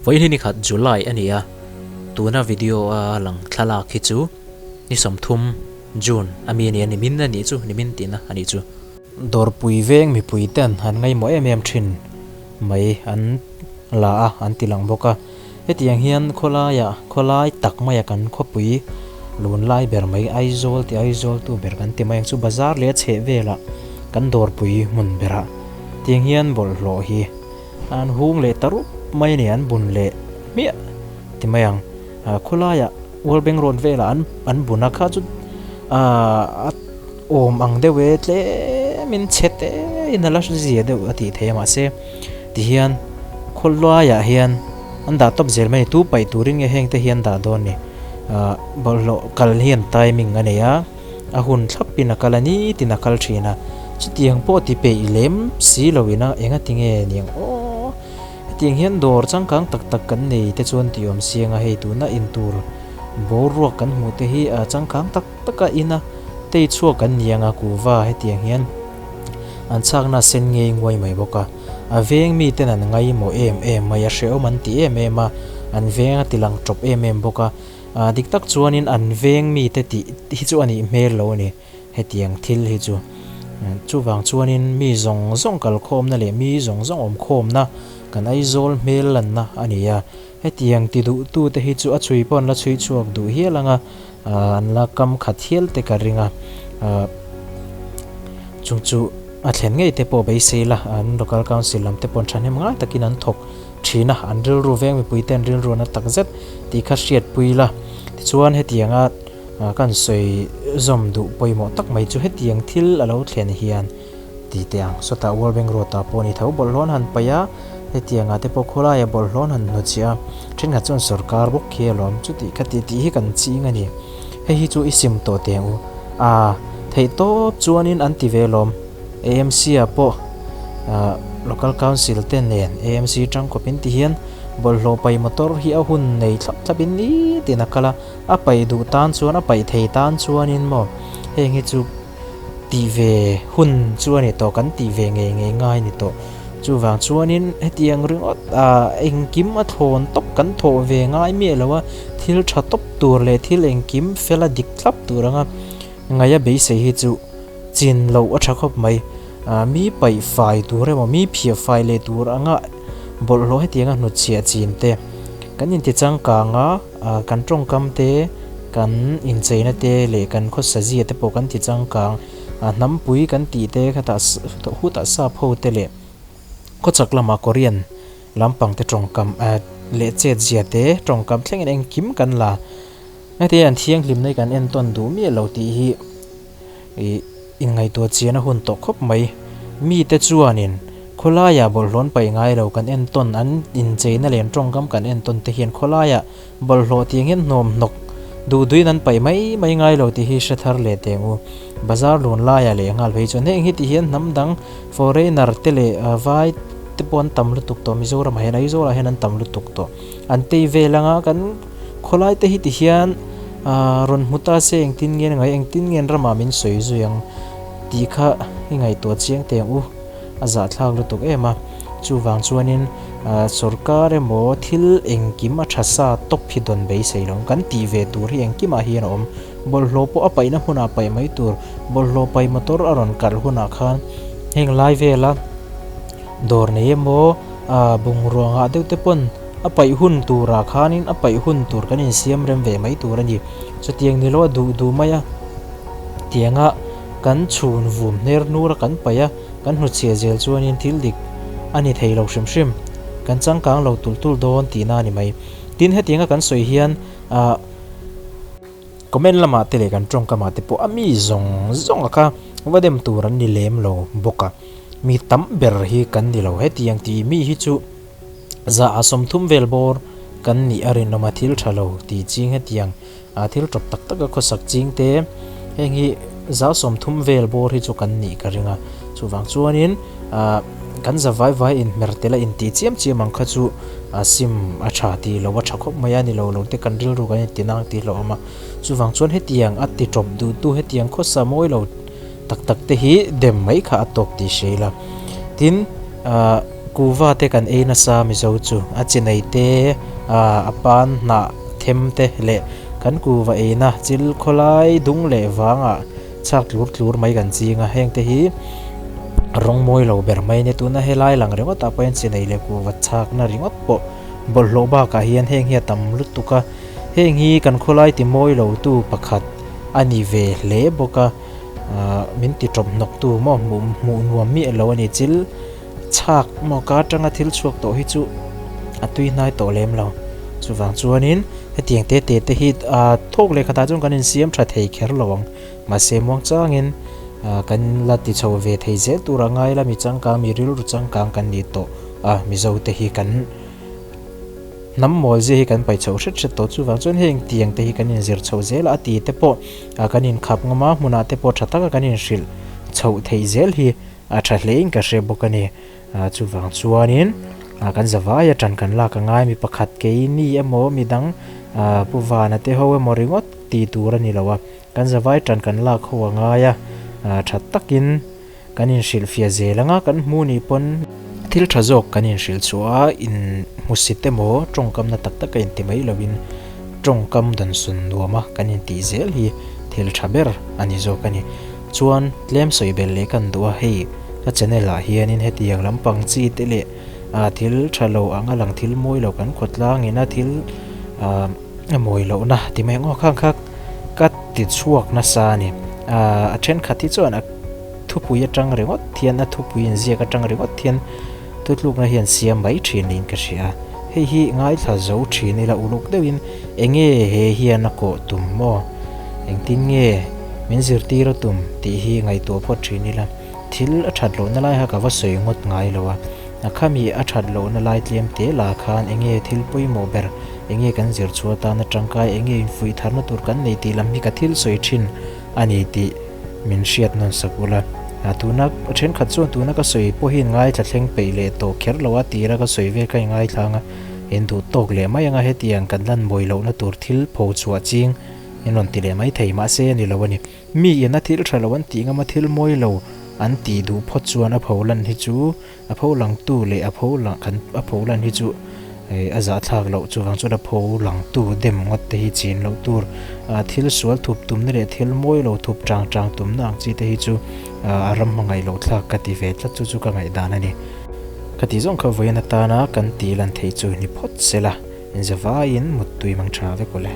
Vawiin hi nikhat July a ni a, tuna video a lang thlalak hi chu ni 30 June a mi a ni a, nimin a nih chu, nimin tihna a nih chu. Dawrpui veng mipui ten an ngaihmawh em em thin mai an la a, an ti lang bawk a. Hetiang hian khawlaiah khawlai tak maia kan khawpui lun lai ber mai Aizawl tih Aizawl tu ber kan ti mai ang chu bazar leh a chheh velah kan dawrpui hmun berah tiang hian bawlhhlawh hi an hung leh ta rup mai a ni an bun leh hmiah ti mai ang khawlaiah World Bank Road velah an an bun a kha chu aaa a awm ang deuh e tlemin chhe te in a la zia deuh a tih theih a mahse tihian khawlaiah hian an dah tawp zel mai a ni tu paih turin nge heng te hi an dah dawn ni ah bawlhhlawh kal hian timing a nei a a hun thlapin a kal a nitin a kal thin a chutiang pawh ti peih lem si lo ina enga tinge niang aw hetiang hian dawr changkang tak tak kan nei te chuan tih awm siang a hei tuna intur boruak kan hmuh te hi ah changkang tak taka ina tei chhuak an ni anga kuhva hetiang hian an chhakna sen ngei nguai mai bawk a, a veng miten an ngaimawh em em mai a, hrehawm an ti em em a, an veng a ti lang tawp em em bawk a, ah dik tak chuanin an veng mite tih hi chu a nih hmel lo a ni hetiang thil hi chu chuvang chuanin mi zawng zawng kalkhawmna leh mi zawng zawng awmkhawmna kan Aizawl hmel lanna a ni a. Hetiang ti duhtute hi chu a chhui pawh an la chhui chhuak duh hial ang a, an la kam khat hial te ka ring a, chung chu a thlen ngei te pawh beisei la, an local council lam te pawh an thahnem ngai takin an thawk thin a, an rilru veng mipui te an rilru an a tak zet tih kha hriatpui la. Tichuan hetianga kan sawi zawm duh pawimawh tak mai chu hetiang thil a lo thlen hian, Ti teh ang, sawtah World Bank Road-ah pawh ni tho bawlhhlawn han paih a, hetiangah te pawh khawlaia bawlhhlawn han hnawtchhiah a, thenkhat chuan sorkar bawk khi alawm chuti kha ti tih hi kan ching a ni. Hei hi chu i sim tawh teh ang u. Aa, theih tawp chuanin an ti ve alawm. AMC-ah pawh Local Council te nen AMC tangkawpin ti hian bawlhhlawh paih motor hi a hun nei thlap thlapin nitin a kal a, a paih duh tan chuan a paih thei tan chuanin maw heng hi chu Tih ve hun chu a ni tawh, kan tih ve ngei ngei ngai a ni tawh. Chuvang chuanin hetiang ringawt ah engkim a thlawn tawp kan thawh ve ngai miah lo a, thil tha tawp tur leh thil engkim fel a dik thlap tur anga ngaih a beisei hi chu chin loh a tha khawp mai. Ah mi paih fai tur emaw mi phiah fai leh tur anga bawlhhlawh hetianga hnutchhiah chin te kan inti changkang a. Kan tawngkam te, kan incheina te leh kan khawsa zia te pawh kan ti changkang. Hnampui kan tih te khatah hutah sap ho te leh khawchak lama Korean lampang te tawngkam leh chet zia te tawngkam thlengin engkim kan la. Hetiang an thianghlimna hi kan entawn duh miah lo tih hi Ih, inngaihtuah chian a hun tawh khawp mai. Mite chuanin khawlaiah bawlhhlawh an paih ngai lo, kan entawn an incheina leh an tawngkam kan entawn te hian khawlaiah bawlhhlawh tiang hian hnawm hnawk duh duhin an paih mai mai ngai lo tih hi hre thar leh teh ang u. Bazar lun laiah leh nghal phei chuan heng hi ti hian hnam dang foreigner te leh vai te pawh an tam lutuk tawh, Mizoramah hian Aizawlah hian an tam lutuk tawh. An tei vel anga kan khawlai te hi ti hian Aaa rawn hmu ta se engtin nge ngai engtin nge an ramah min sawi zui ang tih kha i ngaihtuah chiang teh ang u a zahthlak lutuk em a chuvang chuanin aaa sorkar emaw thil engkim a tha sa tawp hi dawn beisei lo kan tih ve tur hi engkimah hian a awm bawlhhlawh pawh a paihna hmunah paih mai tur bawlhhlawh paih motor a rawn kalh hunah khan heng lai vela dawr nei emaw aaa bungrua ngah deuh te pawn. A paih hun turah khanin a paih hun tur kan insiam rem ve mai tur a ni. Chutiang ni lo a duh duh mai a, tianga kan chhun vum hner hnur a kan paih a, kan hnutchhiah zel chuanin thil dik a ni thei lo hrim hrim. Kan changkang lo tulh tulh dawn tihna a ni mai. Tin, hetianga kan sawi hian ah comment lamah te leh kan tawngkamah te pawh a mi zawng zawng a kha va dem tur an ni lem lo bawk a. Mi tam ber hi kan ni lo. Hetiang tih mi hi chu. Zah a 30 vel bawr kan nih a rinawm a thil tha lo tih ching hetiang a thil tawp tak tak a khawsak ching te heng hi zah 30 vel bawr hi chu kan nih ka ring a chuvang chuanin ah kan za vai vai inhmer tel a intih chiam chiam ang kha chu a sim a tha tih lo a tha khawp mai a ni lo lo te kan rilru kan inti nang tih hlauhawm a chuvang chuan hetiang a ti tawp duh tu hetiang khawsa mawi lo tak tak te hi dem mai kha a tawk tih hria ila tin ah. Kuhva te kan ei nasa Mizo chu a chi nei te, a pan hnah them te leh kan kuhva eina chil khawlai dung leh vangah chhak tlur tlur mai kan ching a, heng te hi rawng mawi lo ber mai a nia. Tuna helai lang ringawt ah pawh hian chi nei leh kuhva chhakna ringawt pawh bawlhhlawh bakah hian heng hi a tam lutuk a, heng hi kan khawlai ti mawi lo tu pakhat a ni ve hle bawk a. Ahh min ti tawp hnawk tu maw hmuh hmuh nuam miah lo a ni chil chhak maw ka atanga thil chhuak tawh hi chu a tui hnai tawh lem lo chuvang chuanin hetiang te te te hi ahh thawk leh khatah chuan kan insiam tha thei kher lo ang mahse muang changin ahh kan la ti chho ve thei zel tur a ngai la mi changkang mi rilru changkang kan ni tawh a mizo te hi kan. Hnam mawl zia hi kan paih chhoh hret hret tawh chuvang chuan heng tiang te hi kan inzir chhoh zel a, a ti te pawh kan inkhap ngam a, hmunah te pawh tha taka kan inhrilh chhoh theih zel hi a tha hlein ka hre bawk a ni. Chuvang chuanin kan zavai atang kan lak a ngai mi pakhat keini emaw midang Pu Vana te ho emaw ringawt ti tur a ni lo a, kan zavai tan kan lak ho a ngai a, tha takin Kan inhrilhfiah zel anga kan hmu nih pawn thil tha zawk kan inhrilh chhuah a, in hmusit emaw tawngkamna tak taka inti mai loin tawngkam dawnsawn nuama kan intih zel hi thil tha ber a ni zawk a ni. Chuan tlem sawi belh leh kan duh a, hei ka channel ah hianin hetiang lampang chi te leh thil tha lo anga lang thil mawi lo kan khawtlang ina thil a mawi lohna ti mai ang aw khang kha ka ti chhuak nasa a ni. A thenkhat hi chuan a thupui atang ringawt hian a thupui inziak atang ringawt hian thutlukna hian siam mai thin niin ka hria a. Hei hi ngaithla zo thin ila uluk deuhin enge he hian a kawh tum maw? Engtin nge min zirtir a tum tih hi ngaihtuah phawt thin ila thil a that lohna lai kha ka va sawi ngawt ngai lo a. A khami a that lohna lai tlem te lah khan enge thil pawimawh ber enge kan zir chhuah atana tangkai enge infuih tharna tur kan nei tih lam hi ka thil sawi thin a ni tih min hriat nawn sak ula. Tuna thenkhat chuan tuna ka sawi pawhin ngaithla thleng peih leh tawh kher lo a tira ka sawi vel kha i ngaithla anga in duh tawk leh mai anga hetiang kan lan mawi lohna tur thil pho chhuah ching in rawn ti leh mai thei mahse a ni lo a ni. Mi in a thil tha lo an tih ngam a thil mawi lo an tih duh phawt chuan a pho lan hi chu A pho langtu leh a pho lang kan a pho lan hi chu eh a zahthlak loh chuvang chuan a pho langtu dem ngawt te hi chin loh tur ah thil sual thup tumna leh thil mawi lo thup chang chang tumna ang chi te hi chu ah a ram hmangaih loh thlak ka ti ve tlat chu chu ka ngaihdan a ni. Ka tih zawng kha vawiin atana kan tih lan theih chu ni phawt se la, inzavaiin muttui mang tha vek awle.